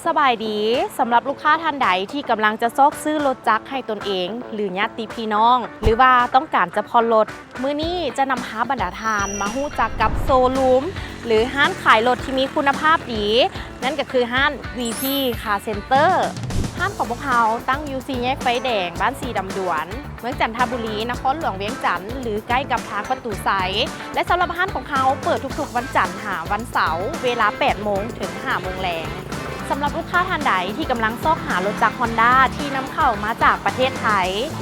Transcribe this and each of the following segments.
ສະບາຍດີ, ສຳລັບລູກຄ້າທ່ານໃດທີ່ກຳລັງຈະຊອກຊື້ລົດຈັກໃຫ້ຕົນເອງ ຫຼື ຍາດຕິພີ່ນ້ອງ ຫຼືວ່າຕ້ອງການຈະຜ່ອນລົດ, ມື້ນີ້ຈະນຳພາບັນດາທ່ານມາຮູ້ຈັກກັບໂຊຣູມ ຫຼື ຮ້ານຂາຍລົດທີ່ມີຄຸນນະພາບດີ, ນັ້ນກໍຄືຮ້ານ ວີພີ ຄາເຊັນເຕີ. ຮ້ານຂອງພວກເຮົາຕັ້ງຢູ່ສີ່ແຍກໄຟແດງ ບ້ານສີດຳດວນ ເມືອງຈັນທະບູລີ, ນະຄອນຫຼວງວຽງຈັນ ຫຼື ໃກ້ກັບທາງປະຕູໄຊ ແລະ ສຳລັບຮ້ານຂອງເຮົາເປີດທຸກໆວັນຈັນຫາວັນເສົາ ເວລາແປດໂມງເຖິງຫ້າໂມງແລງ. ສຳລັບລູກຄ້າທ່ານໃດທີ່ກຳລັງຊອກຫາລົດຈັກຮອນດ້າທີ່ນຳເຂົ້າມາຈາກປະເທດໄທ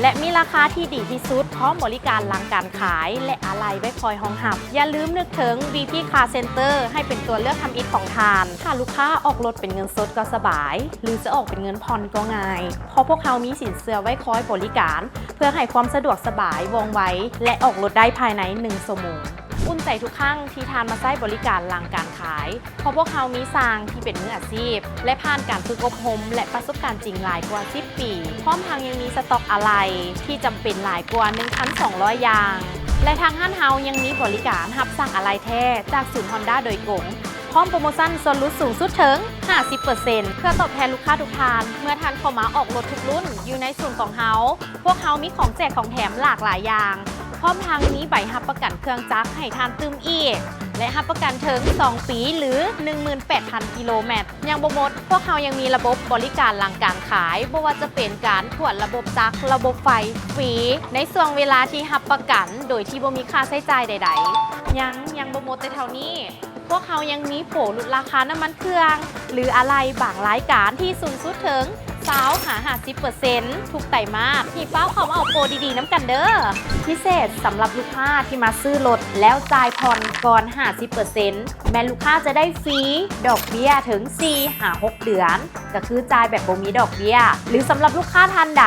ແລະ ມີລາຄາທີ່ດີທີ່ສຸດ, ພ້ອມບໍລິການຫຼັງການຂາຍ ແລະ ອາໄຫຼ່ໄວ້ຄອຍຮອງຮັບ, ຢ່າລືມນຶກເຖິງ ວີພີ ຄາເຊັນເຕີ ໃຫ້ເປັນຕົວເລືອກທຳອິດຂອງທ່ານ. ຖ້າລູກຄ້າອອກລົດເປັນເງິນສົດກໍສະບາຍ, ຫຼື ຈະອອກເປັນເງິນຜ່ອນກໍງ່າຍ, ເພາະພວກເຮົາມີສິນເຊື່ອໄວ້ຄອຍບໍລິການ ເພື່ອໃຫ້ຄວາມສະດວກສະບາຍ, ວ່ອງໄວ ແລະ ອອກລົດໄດ້ພາຍໃນໜຶ່ງຊົ່ວໂມງ. ອຸ່ນໃຈທຸກຄັ້ງທີ່ທ່ານມາໃຊ້ບໍລິການຫຼັງການຂາຍ, ເພາະພວກເຮົາມີຊ່າງທີ່ເປັນມືອາຊີບ ແລະ ຜ່ານການຝຶກອົບຮົມ ແລະ ປະສົບການຈິງຫຼາຍກວ່າສິບປີ, ພ້ອມທັງຍັງມີສະຕັອກອາໄຫຼ່ທີ່ຈຳເປັນຫຼາຍກວ່າໜຶ່ງພັນສອງຮ້ອຍຢ່າງ ແລະ ທາງຮ້ານເຮົາຍັງມີບໍລິການຮັບສັ່ງອາໄຫຼ່ແທ້ຈາກສູນຮອນດ້າໂດຍກົງ, ພ້ອມໂປຣໂມຊັນສ່ວນຫຼຸດສູງສຸດເຖິງຫ້າສິບເປີເຊັນ. ເພື່ອຕອບແທນລູກຄ້າທຸກທ່ານ, ເມື່ອທ່ານເຂົ້າມາອອກລົດທຸກລຸ້ນຢູ່ໃນສູນຂອງເຮົາ, ພວກເຮົາມີຂອງແຈກຂອງແຖມຫຼາກຫຼາຍຢ່າງ, ພ້ອມທັງມີໃບຮັບປະກັນເຄື່ອງຈັກໃຫ້ທ່ານຕື່ມອີກ ແລະ ຮັບປະກັນເຖິງສອງປີ ຫຼື ໜຶ່ງໝື່ນແປດພັນກິໂລແມັດ. ຍັງບໍ່ໝົດ, ພວກເຮົາຍັງມີລະບົບບໍລິການຫຼັງການຂາຍ, ບໍ່ວ່າຈະເປັນການກວດລະບົບຈັກ, ລະບົບໄຟ ຟຣີ ໃນຊ່ວງເວລາທີ່ຮັບປະກັນ ໂດຍທີ່ບໍ່ມີຄ່າໃຊ້ຈ່າຍໃດໆ. ຍັງ, ຍັງບໍ່ໝົດແຕ່ເທົ່ານີ້, ພວກເຮົາຍັງມີໂປຣຫຼຸດລາຄານ້ຳມັນເຄື່ອງ ຫຼື ອາໄຫຼ່ບາງລາຍການທີ່ສູງສຸດເຖິງຊາວຫາຫ້າສິບເປີເຊັນທຸກໄຕມາດ. ຮີບຟ້າວເຂົ້າມາເອົາໂປຣດີໆນຳກັນເດີ້. ພິເສດສຳລັບລູກຄ້າທີ່ມາຊື້ລົດແລ້ວຈ່າຍຜ່ອນກ່ອນຫ້າສິບເປີເຊັນ ແມ່ນລູກຄ້າຈະໄດ້ຟຣີດອກເບ້ຍເຖິງສີ່ຫາຫົກເດືອນ, ກໍຄືຈ່າຍແບບບໍ່ມີດອກເບ້ຍ. ຫຼື ສຳລັບລູກຄ້າທ່ານໃດ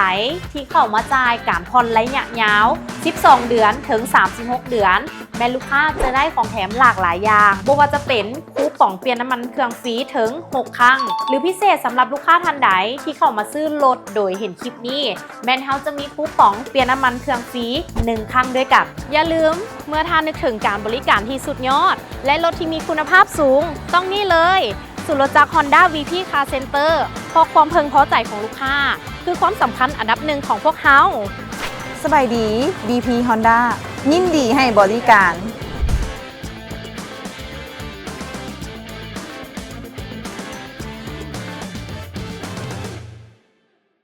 ທີ່ເຂົ້າມາຈ່າຍການຜ່ອນໄລຍະຍາວ ສິບສອງເດືອນເຖິງສາມສິບຫົກເດືອນ, ແມ່ນລູກຄ້າຈະໄດ້ຂອງແຖມຫຼາກຫຼາຍຢ່າງ, ບໍ່ວ່າຈະເປັນຄູປອງປ່ຽນນ້ຳມັນເຄື່ອງຟຣີເຖິງຫົກຄັ້ງ, ຫຼື ພິເສດສຳລັບລູກຄ້າທ່ານໃດທີ່ເຂົ້າມາຊື້ລົດໂດຍເຫັນຄລິບນີ້, ແມ່ນເຮົາຈະມີຄູປອງປ່ຽນນ້ຳມັນເຄື່ອງຟຣີໜຶ່ງຄັ້ງດ້ວຍກັນ. ຢ່າລືມ, ເມື່ອທ່ານນຶກເຖິງການບໍລິການທີ່ສຸດຍອດ ແລະ ລົດທີ່ມີຄຸນນະພາບສູງ, ຕ້ອງນີ້ເລີຍ, ສູນລົດຈັກຮອນດ້າ ວີພີ ຄາເຊັນເຕີ, ເພາະຄວາມເພິ່ງພໍໃຈຂອງລູກຄ້າ ຄືຄວາມສຳຄັນອັນດັບໜຶ່ງຂອງພວກເຮົາ. ສະບາຍດີ, ວີພີ ຮອນດ້າ ຍິນດີໃຫ້ບໍລິການ.